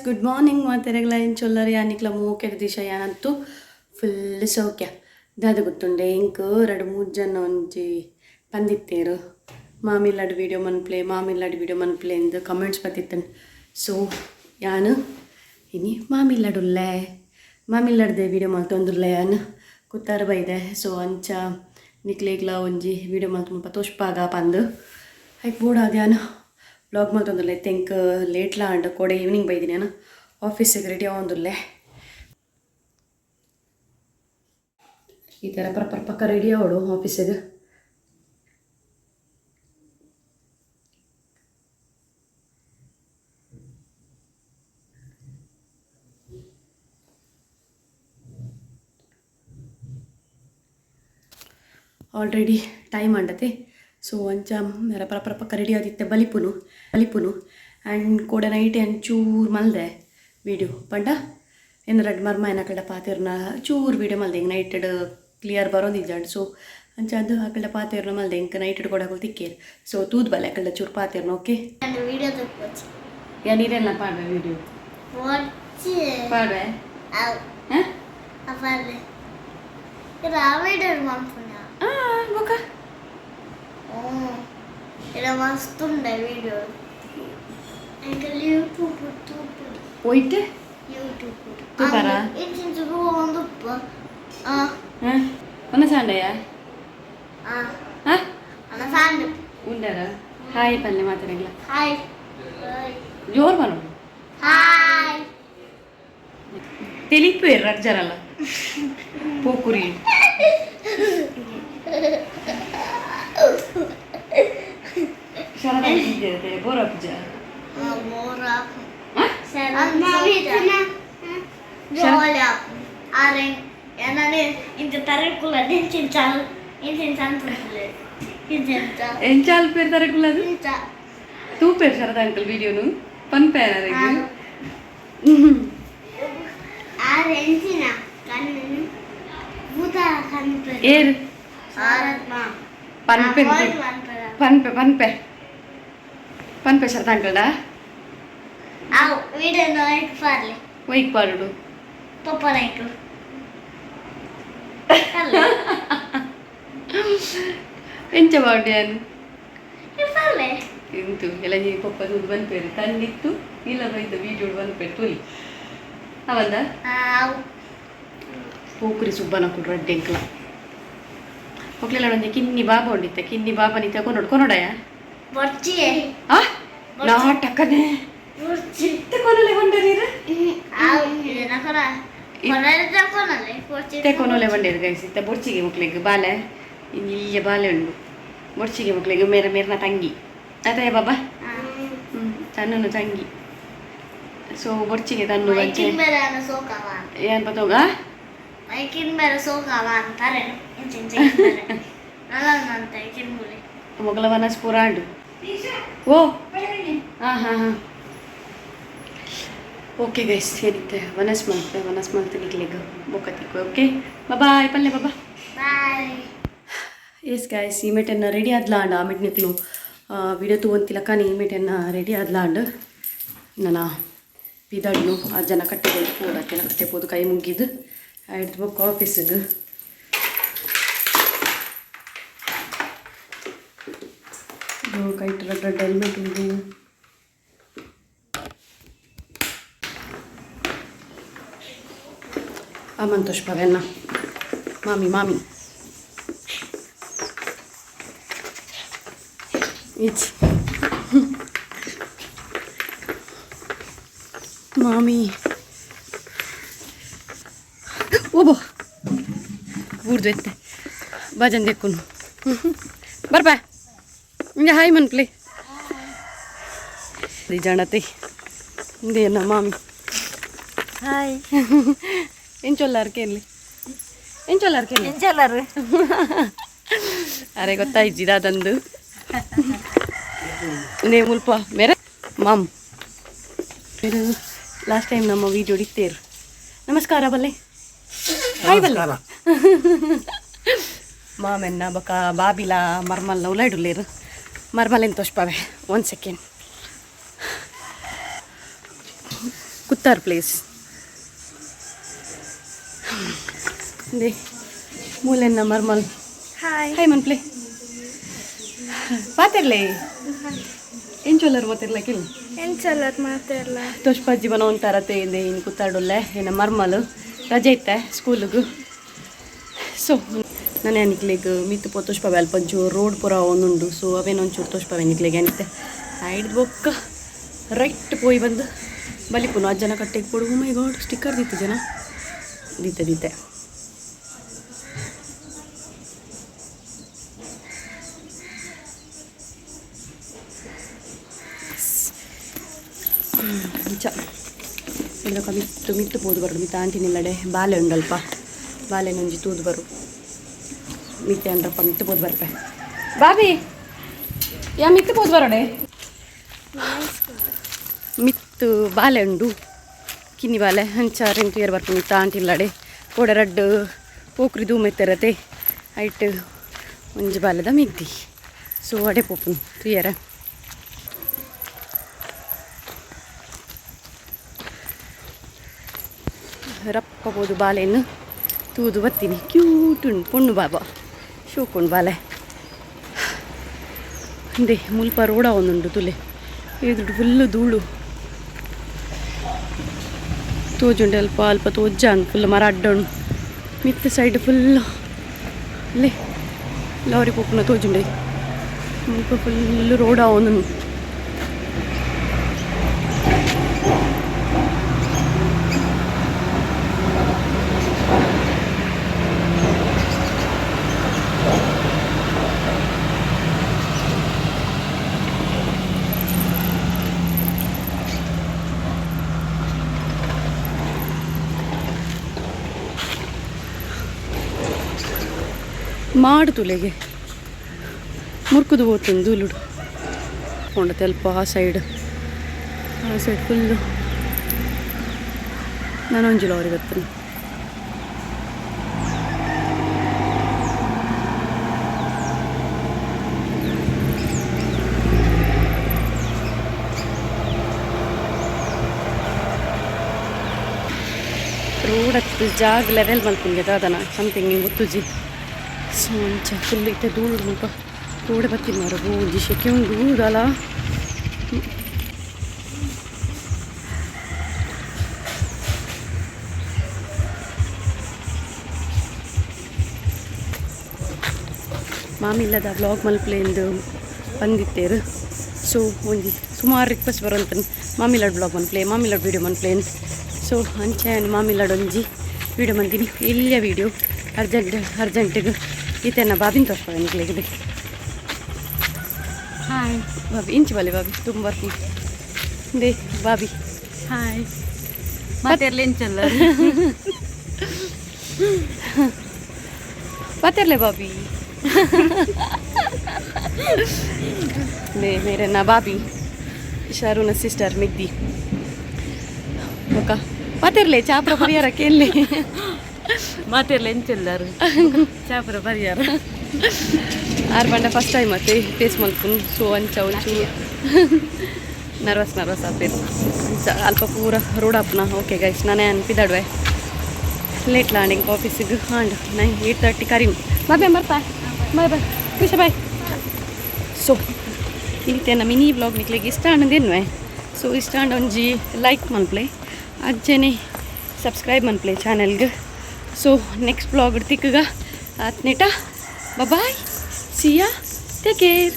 Good morning ಮಾತೆರೆಗ್ಲ ಎಂಚೊಲ್ಲರ್ ಯಾನಿಕ್ಲ ಮೋಕೆದ ದಿಶ ಯಾನಂತೂ full ಸೌಖ್ಯ. ದಾದ ಗೊತ್ತುಂಡೆ ಇಂಕ್ ರಡ್ಡ್ ಮೂಜಿ ಜನ ಒಂಜಿ ಪಂದಿತ್ತೇರು ಮಾಮಿಲ್ಲಾಡ್ ವೀಡಿಯೋ ಮನ್ಪ್ಲೆ ಮಾಮಿಲ್ಲಾಡ್ ವೀಡಿಯೋ ಮನ್ಪ್ಲೆ ಇಂದ್ ಕಮೆಂಟ್ಸ್ ಬತ್ತಿತ್ತಂಡ್. ಸೊ ಯಾನ್ ಇನಿ ಮಾಮಿಲ್ಲಾಡುಲ್ಲೆ ಮಾಮಿಲ್ಲಾಡ್ದೆ ವೀಡಿಯೋ ಮಲ್ತೊಂದುಲ್ಲೆ ಯಾನ್ ಕುತ್ತಾರು ಬೈದೆ. ಸೊ ಅಂಚ ನಿಕ್ಲೆಗ್ಲ ಒಂಜಿ ವೀಡಿಯೋ ಮಲ್ತ್ ಮುಲ್ಪ ತೋಜ್ಪಾಗ ಪಂದ್ ಐಕ್ ಬೋಡಾದ್ ಯಾನ್ ವ್ಲಾಗ್ ಮಲ್ತೊಂದುಲ್ಲೆ. ಇತ್ತೆ ಎಂಕ್ ಲೇಟ್ಲ ಆಂಡ್, ಕೋಡೆ ಈವ್ನಿಂಗ್ ಬೈದಿನಿ. ಯಾನ್ ಆಫೀಸಿಗೆ ರೆಡಿ ಆವೊಂದುಲ್ಲೆ. ಈ ಥರ ಪರ ಪರ ಪಕ್ಕ ರೆಡಿ ಆವೊಡು ಆಫೀಸಿಗೆ. ಆಲ್ರೆಡಿ ಟೈಮ್ ಆಂಡತೆ. ಸೊ ಅಂಚ ಪರ ಪರ ಪಕ್ಕ ರೆಡಿ ಆದಿತ್ತೆ ಬಲಿಪುನು ಬಲಿಪುನು. ಆ್ಯಂಡ್ ಕೋಡೆ ನೈಟ್ ಚೂರು ಮಲ್ದೆ ವೀಡಿಯೋ ಪಂಡ ಎನ್ನ ರಡ್ಡ್ ಮರ್ಮಾಯನ ಅಕಲ್ಡ ಪಾತೆರ್ನ ಚೂರು ವೀಡಿಯೋ ಮಲ್ದೆ. ಎಂಕ್ ನೈಟೆಡ್ ಕ್ಲಿಯರ್ ಬರೋಂದಿಜ್ಜಾಂಡ್. ಸೊ ಅಂಚ ಅದು ಅಕಲ್ಡ ಪಾತೆರ್ನ ಮಲ್ದೆ. ಎಂಕ್ ನೈಟೆಡ್ ಕೊಡಕುಲು ತಿಕ್ಕೇರ್. ಸೊ ತೂದು ಬಲೆ ಅಕಲ್ಡ ಚೂರು ಪಾತೆರ್ನ. ಓಕೆ, ಯಾನ್ ಇರೆಲ್ಲ ಪಾಡ್ವೆ ವೀಡಿಯೋ ಪಾಡ್ವೆ. ಹಾಂ, ಬೊಕ ಮಸ್ತ್ ಉಂಡೆ ವಿಡಿಯೋ ಯೂಟ್ಯೂಬ್. ಹೋಯ್ತೆ. ಯೂಟ್ಯೂಬ್. ತೂಪರಾ? ಇಂಚಿಂಚ ಒಂದು ಉಪ್ಪು. ಹಾಂ, ಒಂದು ಸಾಂಡಯ್ಯ. ಹಾಂ, ಸಾಂಡು. ಉಂಡರ ಹಾಯ್ ಪಲ್ಲೆ ಮಾತಾಡಂಗಿಲ್ಲ. ಹಾಯ್. ಜೋರು ಬರೋದು. ಹಾಯ್. ತೆಲಿಪೇರು ರಡ್ಡ್ ಜನಲ ಪೋಕುರಿ. ಶರಣ ಬೋರಪ್ಜ. ಎಂಚ ಅಲ್ಪೇರು ತರಕುಲದು ತೂಪೇರು ಶರದ್ ಅಂಕಲ್ ವಿಡಿಯೋನು ಪನ್ಪೇರ. ಏರು ಪನ್ಪೆ ಪನ್ಪೆ ಪನ್ಪೆ ಪನ್ಪೆ ಶರತ್ ಅಂಕಲ್ಡ. ಒಯ್ಕ್ ಪಾಡುಡು. ಎಂಚ ಪಾಡು ಯಾನ್ ಇಂತು ಎಲ್ಲ ನೀ ಪಪ್ಪ ತೂದು ಬಂದ್ಪೇರು ಕಣ್ಣಿತ್ತು ಇಲ್ಲ ಬೈದ ವೀಡಿಯೋ ಬಂದ್ಪೇರು ತೂಲಿ ಅವಂದ. ಪೋಕುರಿ ಸುಬ್ಬನ ಕುಡ್ರ ಎಂಕ್ಲ ಮೊಕ್ಲೆಲ್ಲ ಒಂಜಿ ಕಿನ್ನಿ ಬಾಬಾ ಉಂಡಿತ್ತೆ. ಕಿನ್ನಿ ಬಾಬಾ ನಿತ್ತ ಕೊನೊಡು ಕೊನೊಡಯ. ಆ ನಾಟಕನೇ ಇತ್ತೆ ಕೊನೊಲೆ ಬಂಡರೀರು. ಇತ್ತೆ ಕೊನೊಲೆ ಬಂಡೇರು ಗೈಸ್. ಇತ್ತೆ ಬೊರ್ಚಿಗೆ ಮಕ್ಳಿಗೆ ಬಾಲೆ ಇಲ್ಲಿಯ ಬಾಲೆ ಉಂಡು. ಬೊರ್ಚಿಗೆ ಮಕ್ಳಿಗೆ ಮೇರ ಮೇರ್ನ ತಂಗಿ ಅದೇ ಬಾಬಾ ತನ್ನನು ತಂಗಿ. ಸೊ ಬೊರ್ಚಿಗೆ ತನ್ನು ಬಂಚೆ ಏನ್ ಪತೋಗ. ಮೊಗಲ ವನಸ್ ಪೂರ ಉಂಡು. ಓ ಹಾಂ ಹಾಂ ಹಾಂ, ಓಕೆ ಗೈಸ್, ಏನಿತ್ತೆ ವನಸ್ ಮಲ್ತೆ ವನಸ್ ಮಲ್ತೆ ನಿಕ್ಲೆಗ್ ಬೊಕ್ಕ ತಿಕ್ಕು. ಓಕೆ, ಬಾಯ್ ಪಲ್ಲೆ ಬಾಬಾ. ಬಾಯ್. ಎಸ್ ಗೈಸ್, ಈ ಮೆಟೆನ್ನ ರೆಡಿ ಆದ್ಲಾಂಡ್. ಆ ಮೆಟ್ ನಿಕ್ಲು ವಿಡಿಯೋ ತೂವಂತಿಲಕ್ಕ ಈ ಮೆಟೆನ್ನ ರೆಡಿ ಆದ್ಲಾಂಡ್. ನನ್ನ ಪಿದಡ್ನು ಆ ಜನ ಕಟ್ಟೆಬೋದು ಪೂರ ಜನ ಕಟ್ಟೆಬೋದು ಕೈ ಮುಗಿದು ಆಯ್ತು ಬೊಕ್ಕ ಆಫೀಸಿಗೆ ಕೈಟ್ ರಡ್ಡ್ ರಡ್ಡ್ ಹೆಲ್ಮೆಟ್ ಉಂಡು. ಅಮ್ಮನ್ ಪವೆನ್ನ ಮಾಮಿ ಮಾಮಿ ಇಚ್ ಮಾಮಿ ಓಬೋ ಬೂರ್ದು ಎತ್ತೆ ಭಜನ್ ದೆಕ್ಕುನು ಬರ್ಪಾ ಇಂಜ ಹಾಯ್ ಮನ್ಪ್ಲೆ ಜಾಣತೆ ಇಂದೇನ ಮಾಮಿ. ಹಾಯ್. ಎಂಚೊಲ್ಲಾರ್ ಕೇನ್ಲಿ ಎಂಚೊಲ್ಲಾರ್ ಕೇನ್ಲಿ. ಎಂಚಲ್ಲಾರು? ಅರೆ ಗೊತ್ತಾಯ್ಜಿ ದಾದಂದು ನೇ ಮುಲ್ಪ ಮೇರೆ ಮಾಮ್ ಮೇರು ಲಾಸ್ಟ್ ಟೈಮ್ ನಮ್ಮ ವೀಡಿಯೋ ಇತ್ತೇರು. ನಮಸ್ಕಾರ ಬಲ್ಲೆ, ಹಾಯ್ ಬಲ್ಲೆ. ಮಾಮೆನ್ನ ಬೊಕ ಬಾಬಿಲ ಮರ್ಮಲ್ನ ಉಲಾಯ್ಡುಲ್ಲೇರು. ಮರ್ಮಲೆನ್ ತೋಷ್ಪಾವೆ, one second. Kuttar. Kuttar place they ಮೂಲೆನ್ನ ಮರ್ಮಲ್. ಹಾಯ್. ಹಾಯ್ ಮನ್ಪ್ಲೆ, ಪಾತಿರ್ಲೆ ಎಂಚೊಲ್ಲರು ಮಾತಿರ್ಲ ಕಿಲ್. ಎಂಚಲ್ಲರ್ ಮಾತೆರ್ಲ. ತೋಷ್ಪಾಜಿ ಬನವಂತಾರತೆ ಇಂದೆ ಇನ್ನು ಕುತ್ತಾಡುಲ್ಲೆ. ಏನ ಮರ್ಮಲು ರಜೆ ಇತ್ತೆ ಸ್ಕೂಲಿಗೂ. ಸೊ ನಾನು ನಿಕ್ಲೆಗ್ ಮಿತ್ತು ಪೋ ತೋಷ್ಪಾವೆ. ಅಲ್ಪ ಒಂಚೂರು ರೋಡ್ ಪೂರ ಒಂದುಂಡು. ಸೊ ಅವೇನು ಒಂಚೂರು ತೋಷ್ಪಾವೆ ನಿಕ್ಲೆಗ್ ಅನಿತೆ. ಐಡ್ ಬೊಕ್ಕ ರೈಟ್ ಪೋಯಿ ಬಂದು ಬಲಿಪುನು ಅಜ್ಜನ ಕಟ್ಟೆಗೆ ಪೋಡು. ಮೈ ಗಾಡ್, ಸ್ಟಿಕ್ಕರ್ ದಿತ್ತು ಜನ ದಿತ್ತೆ ದಿತ್ತೆ. ಅಂಚ ಇಲ್ಲಕ ಮಿತ್ತು ಮಿತ್ತು ಪೋದು ಬರೋಡು. ಮಿತ್ತ ಆಂಟಿ ನಿಲ್ಲಡೆ ಬಾಲೆ ಉಂಡಲ್ಪ, ಬಾಲೆನೊಂಜಿ ತೂದು ಬರು. ಮಿತ್ತೆ ಅಂದ್ರಪ್ಪ ಮಿತ್ತು ಪೋದು ಬರ್ಪೆ. ಬಾಬಿ ಯಾ ಮಿತ್ತು ಪೋದು ಬರೋಡೆ. ಮಿತ್ತು ಬಾಲೆ ಉಂಡು, ಕಿನ್ನಿ ಬಾಲೆ. ಅಂಚ ರೆಂಟು ಏರ್ ಬರ್ಪು ಮಿತ್ತ ಆಂಟಿ ಇಲ್ಲಡೆ. ಕೋಡೆ ರಡ್ಡು ಪೋಕ್ರಿ ಮೆತ್ತರತೆ ಐಟ್ ಒಂಜಿ ಬಾಲೆದ ಮಿದ್ದಿ. ಸೊ ಅಡೆ ಪೋಪುನು ತುಯರ. ರಪ್ಪಬೋದು ಬಾಲೆಯನ್ನು ತೂದು ಬತ್ತೀನಿ. ಕ್ಯೂಟ್ ಉಂಡು ಪೊಣ್ಣು ಬಾಬಾ, ಶೋಕುಂಡು ಬಾಲೆ. ಅಂದೆ ಮುಲ್ಪ ರೋಡ ಒಂದುಂಡು ತುಲೆ. ಎದುರು ಫುಲ್ಲು ಧೂಳು ತೋಜುಂಡು. ಅಲ್ಪ ಅಲ್ಪ ತೋಜಾನ್ ಫುಲ್ ಮರ ಅಡ್ಡ ಉಂಡು. ಮಿತ್ತ ಸೈಡ್ ಫುಲ್ ಲೇ ಲಾರಿ ಪೋಪುನ ತೋಜುಂಡೆ. ಮುಲ್ಪ ಫುಲ್ ರೋಡ ಒಂದುಂಡು. ಮಾಡು ತುಲೆಗೆ ಮುರ್ಕುದು ಹೋಗ್ತೀನಿ ದೂಲುಡು ಕೊಂಡತೆ. ಅಲ್ಪ ಆ ಸೈಡ್, ಆ ಸೈಡ್ ಫುಲ್ಲು ನಾನೊಂಜಿ ಲಾರಿ ಬರ್ತೀನಿ. ರೋಡ್ ಹತ್ತು ಜಾಗ ಲೆವೆಲ್ ಮಲ್ಪುಂಗೆ ದಾದನ ಸಮಥಿಂಗ್ ಗೊತ್ತುಜಿ. ಸೊ ಅಂಚ ಫುಲ್ ಇತ್ತೆ ಧೂಳು ಮುಲ್ಪ ರೋಡೆ ಬತ್ತೀನಿ ಮಾರ. ಒಂಜಿ ಶೆಕೆ ಉಂಡು ದಾಲ. ಮಾಮಿಲ್ಲದ ವ್ಲಾಗ್ ಮಲ್ಪಲೆಂದು ಬಂದಿತ್ತೇರು. ಸೊ ಒಂಜಿ ಸುಮಾರು ರಿಕ್ವೆಸ್ಟ್ ಬರೋಂತ, ಮಾಮಿಲಾಡ್ ಬ್ಲಾಗ್ ಮನ್ಪ್ಲೆ, ಮಾಮಿಲಾಡ್ ವೀಡಿಯೋ ಮನ್ಪ್ಲೆ. ಸೊ ಅಂಚೆ ಮಾಮಿಲಾಡ್ ಒಂಜಿ ವೀಡಿಯೋ ಮಂತೀನಿ, ಎಲ್ಲಿಯ ವೀಡಿಯೋ ಅರ್ಜೆಂಟ್ ಅರ್ಜೆಂಟಿಗೆ. ಈತೆನ ಬಾಬಿನ ತೋರ್ಪವೆ ನಿಕ್ಲೆಗಿದೆ. ಹಾಯ್. ಬಾಬಿ ಇಂಚು ಬಲೆ ಬಾಬಿ ತುಂಬ they Bobby. Hi ಮಾತೆರ್ಲ, ಎಂಚಲ್ಲ? ಪಾತಿರ್ಲೆ ಬಾಬಿ they ಮೇರೆ ನಾ ಬಾಬಿ, ಶರುನ ಸಿಸ್ಟರ್ ಮಿಗ್ದಿ. ಬೊಕ್ಕ ಪಾತಿರ್ಲೆ, ಚಾಪ್ರ ಪರಿಹಾರ ಕೇಳಲಿ. ಮಾತೆರ್ಲ, ಎಂಚೆಲ್ಲರು? ಚಾಪುರ ಪರಿಹಾರ. ಆರು ಬಂಡ ಫಸ್ಟ್ ಟೈಮ್ ಅತ್ತೆ ಫೇಸ್ ಮಲ್ಪುನ್. ಸೊ ಅಂಚ ಒಂಚೂರು ನರ್ವಸ್ ನರ್ವಸ್ ಆಪೇರು. ಅಂಚ ಅಲ್ಪ ಪೂರ ರೋಡ್ ಆಪುನ. ಓಕೆ ಗೈಸ್, ನಾನೇ ಅನ್ಪಿದಾಡ್ವೆ ಲೇಟ್ ಲ್ಯಾಂಡಿಂಗ್ ಆಫೀಸಿಗೆ ಆಂಡ್ 9, 8:30 ಕರೀಮ್. ಬಾಯ್ ಬರ್ಪಾ, ಬಾಯ್ ಬಾಯ್ ವಿಷ ಬಾಯ್. ಸೊ ಇತ್ತೆ ಮಿನಿ ವ್ಲಾಗ್ ನಿಕ್ಲೆಗ್ ಇಷ್ಟ ಆಂಡದೇನ್ವೆ. ಸೊ ಇಷ್ಟ ಆಂಡ ಒಂಜಿ ಲೈಕ್ ಮನ್ಪ್ಲೆ, ಅಜ್ಜನೆ ಸಬ್ಸ್ಕ್ರೈಬ್ ಮನ್ಪ್ಲೆ ಚಾನೆಲ್ಗೆ. ಸೊ ನೆಕ್ಸ್ಟ್ ವ್ಲಾಗ್ ತಿಕ್ಕಗ ಆತ್ನೇಟ. Bye, see ya, take care.